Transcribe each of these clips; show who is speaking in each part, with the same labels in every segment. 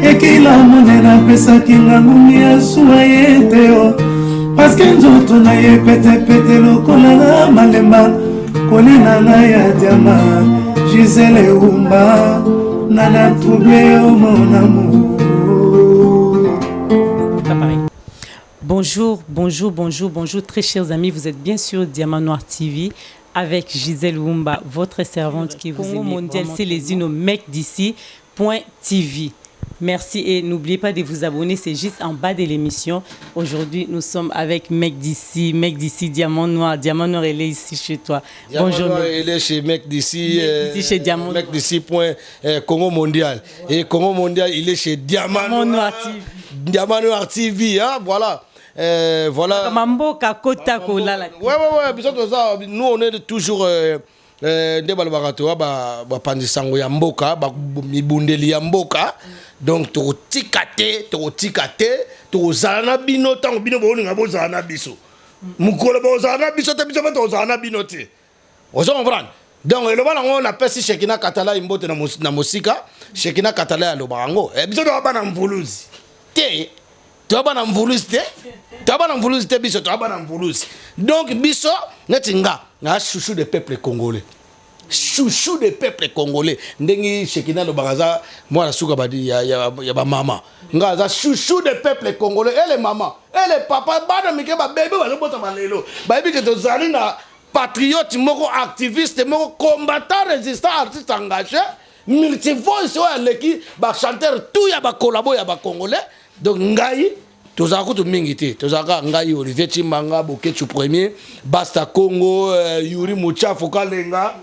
Speaker 1: Ekila monene apesaki nga ngumi ya suwa ye te o paske nzoto na ye petepete lokola na malemba koli na ngai ya diama Gisele Umba nana trouble yo mon amour.
Speaker 2: Bonjour, bonjour, bonjour, bonjour, très chers amis. Vous êtes bien sûr Diamant Noir TV avec Gisèle Wumba, votre servante qui vous aime. Mondial, c'est les mecs d'ici. Point TV. Merci et n'oubliez pas de vous abonner, c'est juste en bas de l'émission. Aujourd'hui, nous sommes avec Mec d'ici, Mec d'ici, Diamant Noir. Diamant Noir, il est ici chez toi.
Speaker 3: Diamant
Speaker 2: Bonjour.
Speaker 3: Noir,
Speaker 2: Mec.
Speaker 3: il est chez Mec d'ici,
Speaker 2: Mec d'ici chez Diamant
Speaker 3: Mec d'ici point Congo Mondial. Et Congo Mondial, il est chez Diamant
Speaker 2: Diamant Noir TV.
Speaker 3: Diamant Noir TV, hein, voilà. Voilà.
Speaker 2: Mamboka kota kolala.
Speaker 3: Ouais, biso toza, nous on est toujours nde balobaka toya bapanzi sango ya mboka, mibundeli ya mboka. Donc tokotika te, tokotika te, tokozala na bino ntango bino bolinga bozala na biso. Mokolo bozala na biso te, biso mpe tokozala na bino te. Ozo comprendre? Donc eloba nango, napesi Shekina Katala mbote na mosika. Shekina Katala alobaka yango. Biso toya bana mvuluzi te, toya bana mvuluzi te, toya bana mvuluzi te, biso toya bana mvuluzi. Donc biso neti nga na chouchou de peuple congolais, chouchou de peuple congolais. Ndenge Shekina alobaka, aza mwana suka ya bamama. Nga aza chouchou de peuple congolais. Ele mama, ele papa, bana mike, babebe bazobotama lelo bayebi ke tozali na patriote moko, activiste moko, combattant, résistant, artiste engagé, multivoice oyo aleki bachanteur tout ya bakolabo ya bacongolais. Donc ngai tozalaka kutu mingi te, tozalaka ngai, Olivier Chimbanga, Bokechu premier, Basta Congo, Yuri Muchafu Kalenga,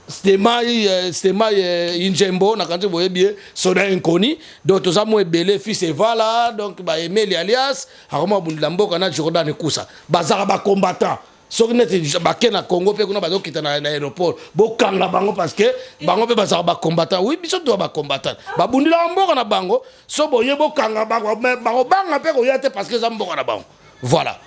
Speaker 3: Stemai, Stemai Injembo na kanti boyebi ye, Soda Inkoni. Donc toza mo ebele, fils Evala, donc baemeli alias akoma bundela mboka na Jordan Kusa. Bazalaka bacombattant. Soki neti bake na Congo mpe kuna bazokita na aéroport, bokanga bango parce que bango mpe bazalaka bacombattant. Oui, biso toza bacombattant, babundelaka mboka na bango. So boye bokanga bango, mais bakobanga mpe koya te parce que eza mboka na bango. Voilà.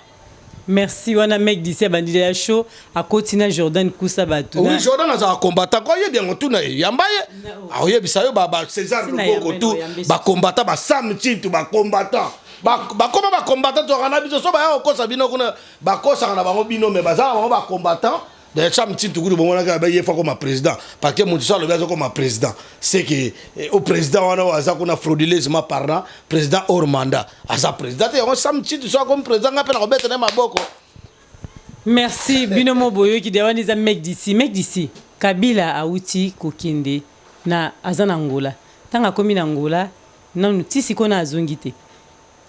Speaker 2: Merci wana Mec d'ici abandeli ya show akoti na Jordan Kusa bato.
Speaker 3: Oui, Jordan azalaka combattant ko oyebi yango, tuna ye, yamba ye, akoyebisa yo ba César
Speaker 2: Sina
Speaker 3: Loboko
Speaker 2: yambe
Speaker 3: tu
Speaker 2: na oyambe.
Speaker 3: Bacombattant, basam Tshintu, bacombattant bakoma bacombattant. Tozalaka na biso so baya kokosa bino kuna, bakosaka na bango bino, mais bazala bango bacombattant. D'ailleurs Sam Tshintu kutu bomonaki abe ye fa koma président, parce que moto so alobi aza koma président, c'est que au président wana oyo aza kuna, frauduleusement parlant, président hors mandat, aza président te. Yango Sam Tshintu so akomi président, nga mpe na kobeta na ye maboko.
Speaker 2: Merci bino mo boyoki de wana eza Mec d'ici. Mec d'ici, Kabila awuti kokende na aza na Angola. Ntango akomi na Angola, nanu ti sikoyo na azongi te.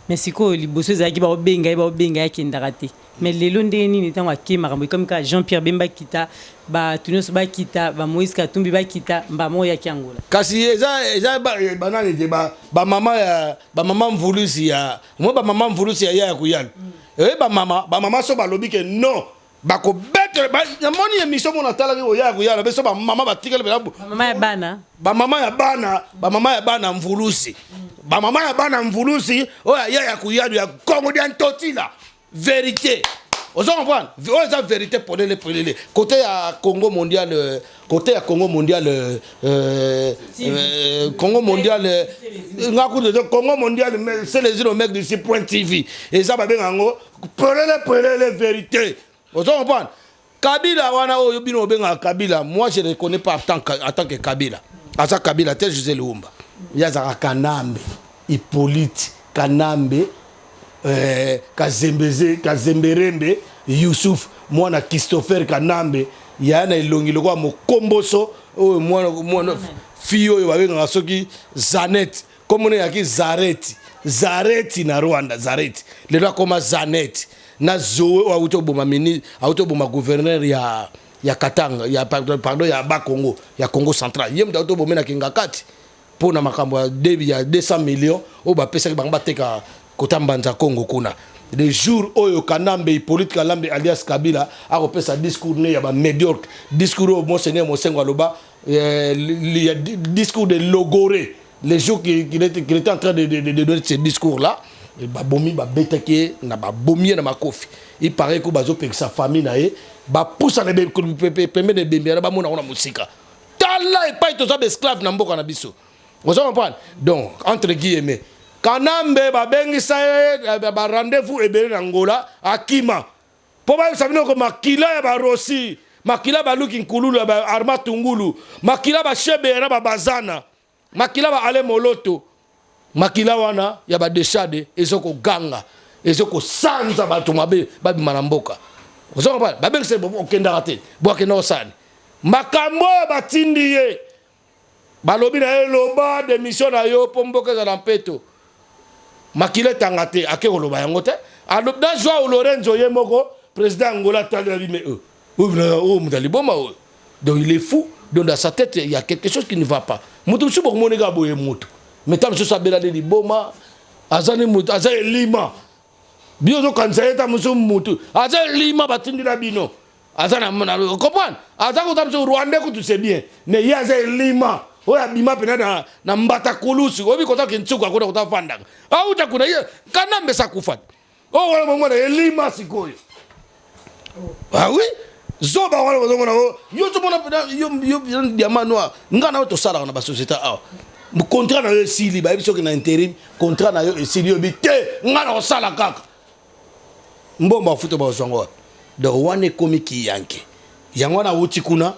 Speaker 2: Mais sikoyo liboso ezalaki baobenga ye, baobenga ye, akendaka te. Mais lelo ndenge nini ntango ake, makambo ekomi kaka Jean Pierre Bemba kita, bato nyonso bakita, bamoïse Katumbi bakita, mbama oyaki Angola.
Speaker 3: Kasi eza banani te, bamama ya bamama mvulusi ya mo, bamama mvulusi ya ya kuyalu. Oye bamama so balobi ke non, bakobetele namoni émission mo natalaki oya ya kuyala biso, bamama batikali pena.
Speaker 2: Bamama ya bana.
Speaker 3: Bamama ya bana, bamama ya bana mvulusi, bamama ya bana mvulusi oyo aya ya kuyalu ya Kongo dia Ntotila. Vérité, ozo comprendre? Oyo eza vérité polele polele. Côté ya Congo Mondial, côté ya Congo Mondial, Congo Mondial, nga kutu eza Congo Mondial, mais c'est les îles mec d'ici point TV, eza babenga yango polele polele vérité. Ozo comprendre? Kabila wana oyo bino obengaka Kabila, moi je ne reconnais pas en tant que Kabila. Aza Kabila te. José Lumba, ye azalaka Kanambe Hippolyte Kanambe, Kazembeze, Kazemberembe Yusuf, mwana Christopher Kanambe. Yaya na elongi lokola mokomboso oyo mwana fille oyo babengaka soki Zanet, komona eyaki Zareti, Zareti na Rwanda, Zareti lelo akoma Zanet na Zoe oyo awuti oboma mini, awuti oboma gouverneur ya Katanga, ya pardon, ya Bakongo, ya Congo Central. Ye moto awuti obome na Kingakati mpo na makambo ya 200 millions oyo bapesaki bango bateka kota Mbanza Congo kuna. Le jour oyo Kanambe Hippolyte Kanambe alias Kabila akopesa discours ne ya bamédiocre, discours oyo monseigneur Mosengo aloba, ya discours de logoré, le jour qu'il était en train de donner ce discours là, babomi, babetaki ye na, babomi ye na makofi. Il paraît que bazopekisa famille na ye bapusana pembeni ebembe wana, bamona ngo na mosika. Tala epai toza baesclave na mboka na biso. Ozo comprendre? Donc entre guillemets, Kanambe babengisa ye eh, ba rendez-vous ebele na Angola, akima. Po bayebisa bino ko makila ya ba Rossi, makila ba Luki Nkululu ya ba Arma Tungulu, makila ba Shebeya na ba Bazana, makila ba Ale Moloto, makila wana ya ba Deshade ezo koganga, ezo kosanza bato mabe babima na mboka. Ozo comprendre? Babengisa ye okendaka te. Bo akenda kosala makambo oyo batindi ye. Balobi na ye loba demission na yo po mboka ezala mpeto. Makila etanga te, ake koloba yango te. Na Joao Lorenzo ye moko président Angola atali abi mais euh, oyo oyo moto ya liboma oyo. Donc il est fou. Donc dans sa tête il y a quelque chose qui ne va pas. Moto mosusu bokomoni kaka boye moto. Mais ntango mosusu abela nde liboma, aza nde moto, aza elima. Bino ozokanisa ye ntango mosusu moto, aza elima batindela bino. Aza na na comprendre aza kota biso rwandais kutu c'est bien mais ye aza elima oyo abima pena na, na mbata kulusu oyebi kota kintsuku akota kota afandaka auta kuna ye kanambe esa kufa oyo wana bomona elima sikoyo ah oui zoba wana bozomona o yo ozomona pena yo yo diamant noir nga na yo tosalaka na basociété awa contrat na yo esili bayebi soki na interim contrat na yo esili yobi te nga na kosala kaka Mbongo bafuta bakozwa yango wapi? Donc wana ekomi kiyanke. Yango wana awuti kuna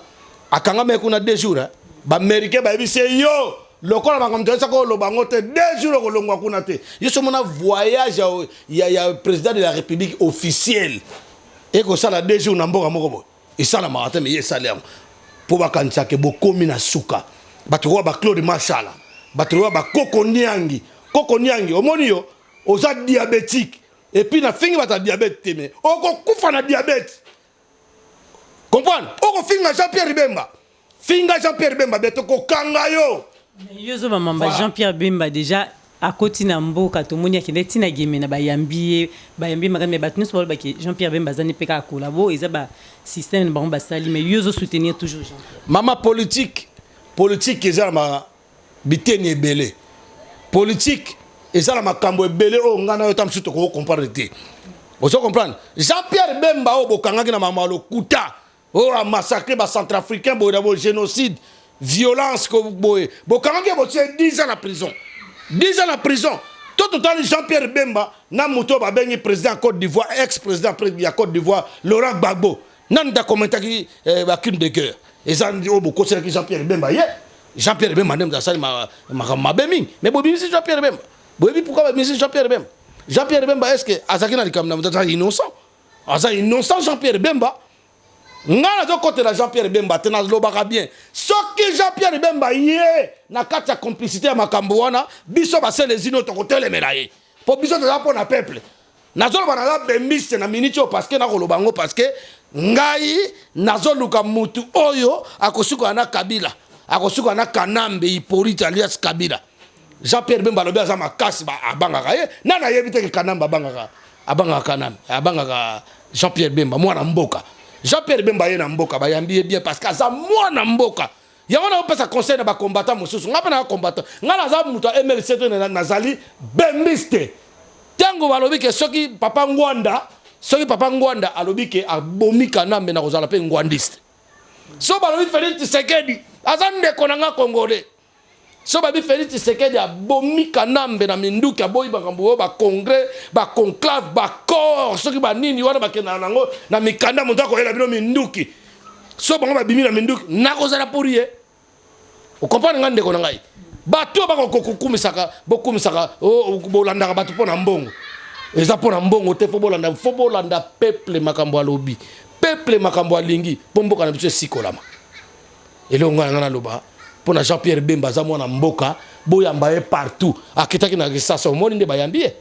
Speaker 3: akangamaki kuna deux jours. Ba Americains bayebisi ye yo lokola makambo toyesaka oloba yango te deux jours okolongwa kuna te. Yo soki omona voyage ya, ya, ya président de la République officiel ekosala deux jours na mboka moko boye esalamaka te, mais ye esali yango mpo bakanisaka ke bokomi na suka. Bato lokola ba Claude Mashala, bato lokola ba Koko Niangi, Koko Niangi omoni yo oza diabetique et puis na fingi bato ya diabète te mais okokufa na diabète comprendre okofinga Jean Pierre Bemba finga Jean Pierre Bemba beto kokanga yo.
Speaker 2: Yo zoba mamba Jean Pierre Bemba déjà akoti na mboka tomoni akende ti na Gemena bayambi ye bayambi ye makasi mais bato nyonso baloba ke Jean Pierre Bemba aza ne mpe kaka collabo eza ba système na bango basali mais yo ozo soutenir toujours Jean Pierre.
Speaker 3: Mama politique politique eza na biteni ebele politique eza na makambo ebele oyo ngai na yo ta mosusu tokoki comprendre te. Ozo comprendre Jean Pierre Bemba oyo bokangaki na makambo ya lokuta oyo amassacre ba centrafricain boye na boye génocide violence boye bokangaki ye botie 10 ans na prison 10 ans na prison to totali Jean Pierre Bemba na moto oyo babengi président ya Côte d'Ivoire ex président ya Côte d'Ivoire Laurent Gbagbo nani dakomentaki eh, ba crime de guerre eza oyo bokoselaki Jean Pierre Bemba ye Jean Pierre Bemba nde moto asali makambo mabe mingi mais bobimisi Jean Pierre Bemba boyebi pourquoi babimisi Jean Pierre Bemba Jean Pierre Bemba est ce que azalaki na likambo na moto aza innocent aza innocent Jean Pierre Bemba ngai nazokotela Jean Pierre Bemba te nalobaka bien soki Jean Pierre Bemba ye na kati ya complicité ya makambo wana biso baselezino tokotelemela ye mpo biso toza mpo na peuple Nazoloba naza bembiste na minute oyo parce que nakoloba yango parce que ngai nazoluka mutu oyo akosuka na Kabila akosuka na Kanambe Hippolyte alias Kabila. Jean Pierre Bemba alobi aza makasi ba abangaka ye nani ayebi te ke Kanambe abangaka abangaka Kanambe abangaka Jean Pierre Bemba mwana mboka. Jean Pierre Bemba ye na mboka bayambi ye bien parce que aza mwana mboka. Yango na opesa conseil na ba combattant mosusu nga pe na combattant nga naza moto ya MLC te nazali bembiste. Tango balobi ke soki papa Ngwanda soki papa Ngwanda alobi ke abomi Kanambe na kozala pe ngwandiste. So balobi Felix Tshisekedi aza ndeko na nga congolais. So babi Felix Tshisekedi abomi Kanambe na minduki aboyi makambo oyo ba congrès ba conclave ba corps soki ba nini wana bakendaka nango na mikanda moto akoyela bino minduki. So bango babimi na minduki nakozala pour ye. Okomprendre nga ndeko na ngai bato oyo bakokumisaka bokumisaka oh, bolandaka bato mpo na mbongo eza mpo na mbongo te fo bolanda fo bolanda peuple makambo alobi peuple makambo alingi mpo mboka na biso esikolama eloko ngai nanga naloba mpo na Jean Pierre Bemba aza mwana mboka boyamba ye partout akitaki na Kisasa omoni nde bayambi ye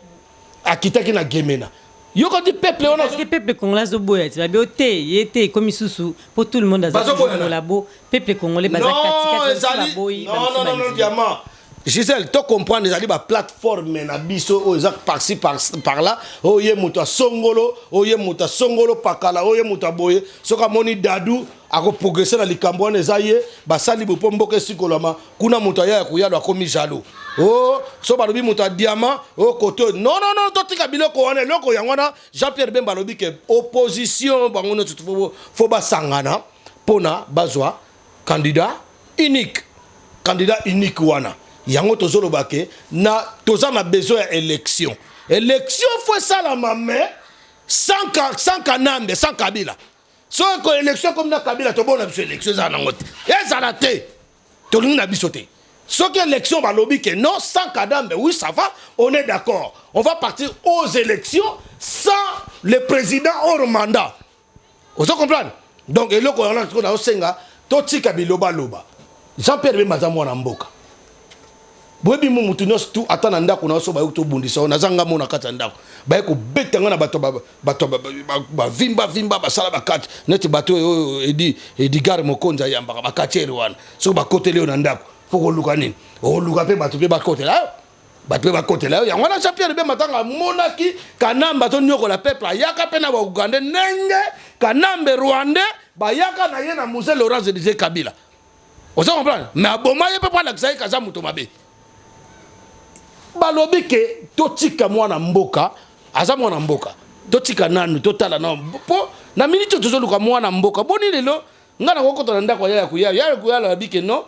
Speaker 3: akitaki na Gemena yoka ti peuple wana
Speaker 2: parce que peuple congolais azoboya ti babi te ye te ekomi susu po tout le monde aza collabo peuple congolais baza kati kati baboyi
Speaker 3: non non non diamant Gisèle, to comprendre ezali ba plateforme na biso oyo eza par-ci par, par là oyo ye moto asongolo oyo ye moto asongolo pakala oyo ye moto aboye soki amoni dadu akoprogrese na likambo wana eza ye basali bo mpo mboka esikolama kuna moto aya ya koyalo akomi jaloux oh so balobi moto ya diamant oh kote oyo non non non totika biloko wana eloko yango wana Jean Pierre Bemba alobi ke opposition bango nyonso fo basangana mpona bazwa candidat unique candidat unique wana. Yango tozoloba ke na toza na besoin ya élection. Élection faut esalama, mais sans Kanambe, sans Kabila. Soki élection ekomi na Kabila, tobona biso élection ezala nango te, ezala te, tolingi na biso te. Soki élection balobi ke non, sans Kanambe, oui, ça va, on est d'accord, on va partir aux élections sans le président hors mandat. Ozo comprendre? Donc eloko wana naosenga, totika bilobaloba. Jean Pierre Bemba aza mwana mboka. Boyebi mo mutu nyonso tu, ata na ndako na yo, so bayoki tobundisa yo, naza nga mo na kati ya ndako, baye kobeta nga na bato, bato bavimbavimba, basala bakati neti bato oyo edi Edgar Mokonzi ayambaka bakatiere wana. Soki bakoteli yo na ndako, fo koluka nini? Oluka mpe bato mpe bakotela yo, bato mpe bakotela yo. Yango wana Jean Pierre Bemba, ntango amonaki Kanambe atoniokola peuple, ayaka mpe na Baugandais, ndenge Kanambe Rwandais bayaka na ye na Mzee Laurent Désiré Kabila. Oza comprendre? Mais aboma ye mpe mpo alakisa ye kaza moto mabe. Balobi ke totika mwana mboka, aza mwana mboka, totika nanu, totala nanu, mpo na miniti oyo tozoluka mwana mboka. Boni lelo ngai nakokota na ndako ya kuya ya kuya, alobi ke non,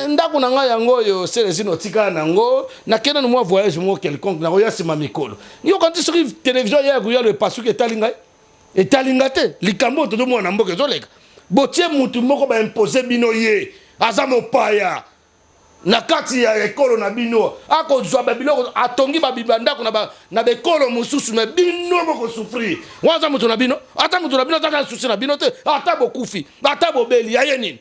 Speaker 3: ndako na ngai yango oyo, selesino otikala nango, nakende nanu mwa voyage moko quelconque, nakoya nsima mikolo. Yoka nti soki télévision ya kuya lo epasuki, etali ngai, etali nga te. Likambo oyo tozomona na mboka ezoleka, botie mutu moko, baimpose bino ye, aza mopaya na kati ya ekolo na bino, akozwa babiloko, atongi bandako na bekolo mosusu, me bino bokosouffrir. Wana aza moto na bino? Ata moto na bino azaka susi na bino te. Ata bokufi, ata bobeli, yaye nini?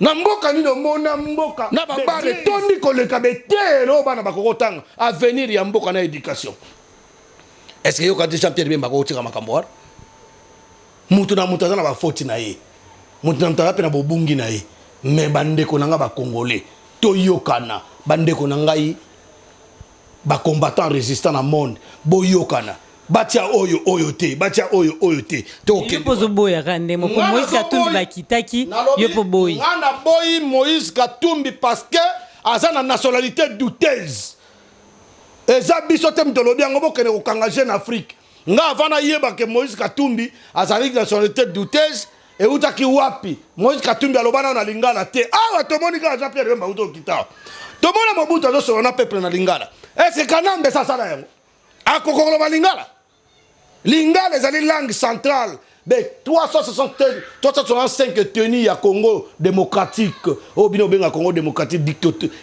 Speaker 3: Na mboka nini omona mboka na babare etondi koleka beteyelo oyo bana bakokotanga? Avenir ya mboka na éducation, est ce que yoka te? Jean Pierre Bemba akokotika makambo wana. Moto na moto aza na bafoti na ye, moto na moto aza mpe na bobungi na ye. Me bandeko na ngai Bacongolais, toyokana. Bandeko na ngai bacombattant résistant na monde, boyokana. Batia oyo oyo te, batia oyo oyo te.
Speaker 2: Yo mpo ozoboyaka nde moko Moïse Katumbi bakitaki, yo mpo boyi.
Speaker 3: Nga naboyi Moïse Katumbi parce que aza na nationalité douteuse. Eza biso te moto olobi yango, bokende kokanga Jeune Afrique. Nga avant nayeba ke Moïse Katumbi azali nationalité douteuse, eutaki wapi? Moïse Katumbi aloba nano na lingala te. Awa tomoni kaka Jean Pierre Bemba uta okita, tomona Mobutu azosolola na peuple na lingala. Ese Kanambe esasala yango, akoka koloba lingala? Lingala ezali langue centrale be 365 ethnies ya Congo démocratique oyo bino obenga Congo démocratique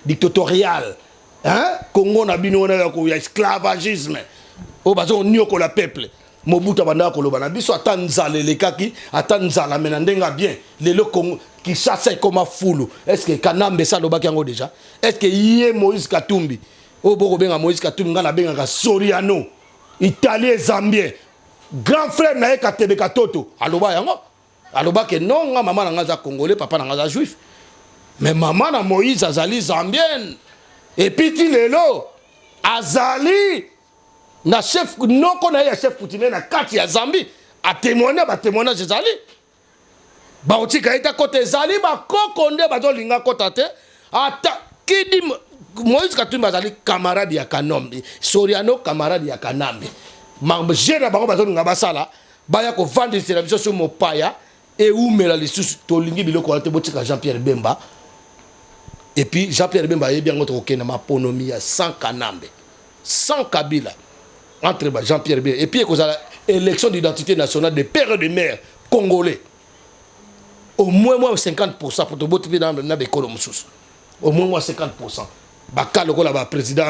Speaker 3: dictatorial, hein? Congo na bino wana ya esclavagisme oyo baza koniokola peuple. Mobutu abandaka koloba na biso, ata nzala elekaki, ata nzala, me na ndenge ya bien. Lelo Congo Kinshasa ekoma fulu. Est ce que Kanambe esi alobaki yango déjà? Est ce que ye Moïse Katumbi oyo bokobenga Moïse Katumbi, ngai nabengaka Soriano, Italien Zambien, grand frère na ye Katebe Katoto aloba yango? Alobaki non, nga mama na nga aza Congolais, papa na nga aza juif, mais mama na Moïse azali Zambienne. Et puis ti lelo azali na chef noko na ye ya chef coutumier na kati ya Zambie, atémoigne, batémoignage ezali. Bakotika ye te kota, ezali bakoko nde bazolinga kota te. Ata kidi Moïse Katumbi azali camarade ya Kanombe, Soriano camarade ya Kanambe, je na bango bazolinga basala, baya kovandisela biso so mopaya eumela lisusu. Tolingi biloko wana te. Botika Jean Pierre Bemba. Et puis Jean Pierre Bemba ayebi yango, tokokende maponomi ya sans Kanambe, sans Kabila, entre ba Jean Pierre Bemba. Et puis ekozala élection d'identité nationale de père et de mère congolais, au moins mwa 50 po toboti mpe na bekolo mosusu, au moins mwa 50. Baka lokola baprésident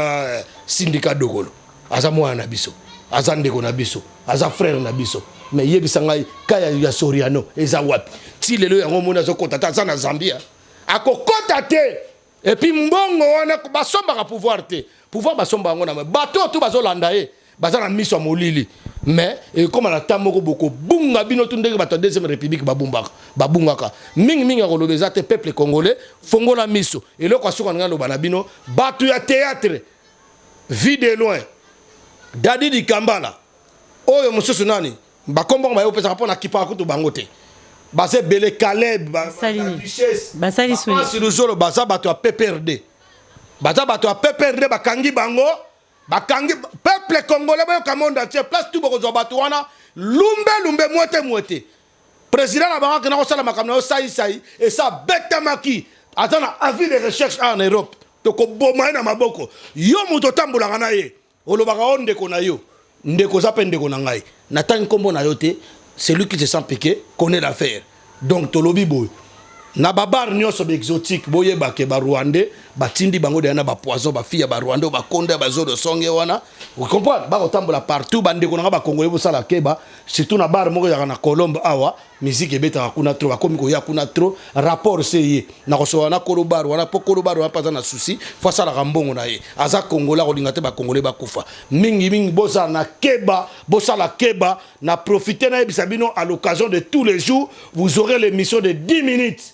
Speaker 3: Sindika Dokolo, aza mwana na biso, aza ndeko na biso, aza frère na biso. Mais yebisa ngai, ka ya Soriano eza wapi ti lelo? Yango omoni azokɔta te, aza na Zambia, akokɔta te. Et puis mbongo wana basombaka pouvoir te. Pouvoir basomba yango na bato oyo tu bazolanda ye, baza na miso ya molili. Mais ekóma na ntan moko bokobunga bino tu, ndenge bato ya deuxième république babumbaka, babungaka mingimingi. Ya koloba eza te. Peuple congolais, fongola miso. Eloko ya suka na ngai aloba na bino, bato ya théâtre, Vie de Loin, Dadi Dikambala, oyo mosusu nani, bakombongo baye opesaka mpo na kipaka kutu bango te, baza ebele, Caleb,
Speaker 2: Basali
Speaker 3: Duchesse Luzolo, baza bato ya PPRD, baza bato ya PPRD. Bakangi bango, bakangi peuple congolais. Boyoka, monde entier, place tu bokozwa bato wana, lumbe lumbe, mwete mwete. Président na bango akenda kosala makambo na yo saisai, esa abetamaki, aza na avis de recherche en Europe. Tokoboma ye na maboko. Yo moto otambolaka na ye, olobaka o ndeko na yo, ndeko oza mpe ndeko na ngai, natangi nkombo na yo te. Celui qui se sent piqué connaît l'affaire. Donc tolobi boye na babar nyonso baexotique, boyeba ke Barwandais batindi bango deya na bapoison. Bafille ya Barwandais oyo bakonda ya bazodo songe wana, comprendre, bakotambola partout. Bandeko na nga Bakongole, bosala keba, surtout na bar moko ezalaka na Colombe awa, musique ebetaka kuna trop, bakomi koya kuna trop. Rapport se ye nakosola na kolo bar wana, mpo kolo bar wana mpe aza na souci, fo asalaka mbongo na ye. Aza Congolais, akolinga te Bakongole bakufa mingimingi. Bozala na keba, bosala keba. Na profite nayebisa bino, à l'occasion de tous les jours, vous aurez l'émission de 10 minutes,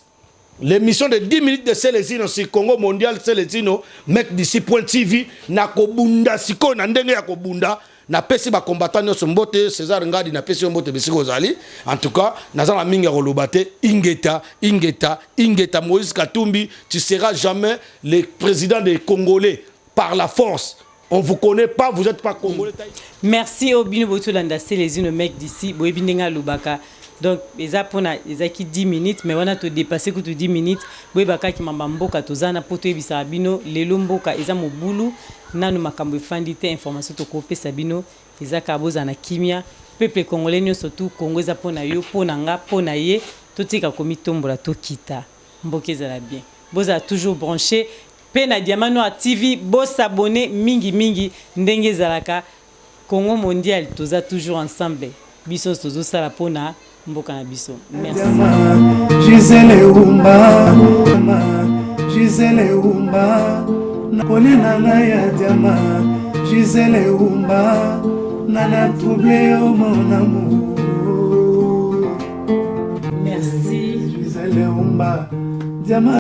Speaker 3: l'émission de 10 minutes de Celezino sur Congo Mondial, Celezino Mec d'ici point TV. Nakobunda sikoyo na ndenge ya kobunda. Napesi bacombattant nyonso mbote. César Ngadi, napesi yo mbote bisika ozali. En tout cas, naza na mingi ya koloba te. Ingeta, ingeta, ingeta. Moïse Katumbi, tu seras jamais le président des Congolais par la force. On vous connaît pas, vous êtes pas Congolais.
Speaker 2: Merci au bino botolanda Celezino Mec d'ici. Boyebi ndenge alobaka. Donc eza mpona ezalaki 10 minutes, mais wana todépasse kutu 10 minutes. Boyeba kaka mamba mboka toza na mpo toyebisaka bino lelo, mboka eza mobulu nanu, makambo efandi te. Information tokopesa bino eza kaka bozala na kimia. Peuple congolais nyonso tu, Congo eza mpo na yo, mpo na nga, mpo na ye. Totika komitombola, tokita, mboka ezala bien. Bozala toujours branché mpe na Diamant Noir TV. Bosabone mingimingi ndenge ezalaka. Congo Mondial, toza toujours ensemble. Biso nyonso tozosala mpona mboka na biso. Merci.
Speaker 1: Gisele Umba, Gisele Umba, koli na ngai ya diama. Gisele Umba, nana trouble yo, mon amour.
Speaker 2: Merci.
Speaker 1: Gisele Umba, diama.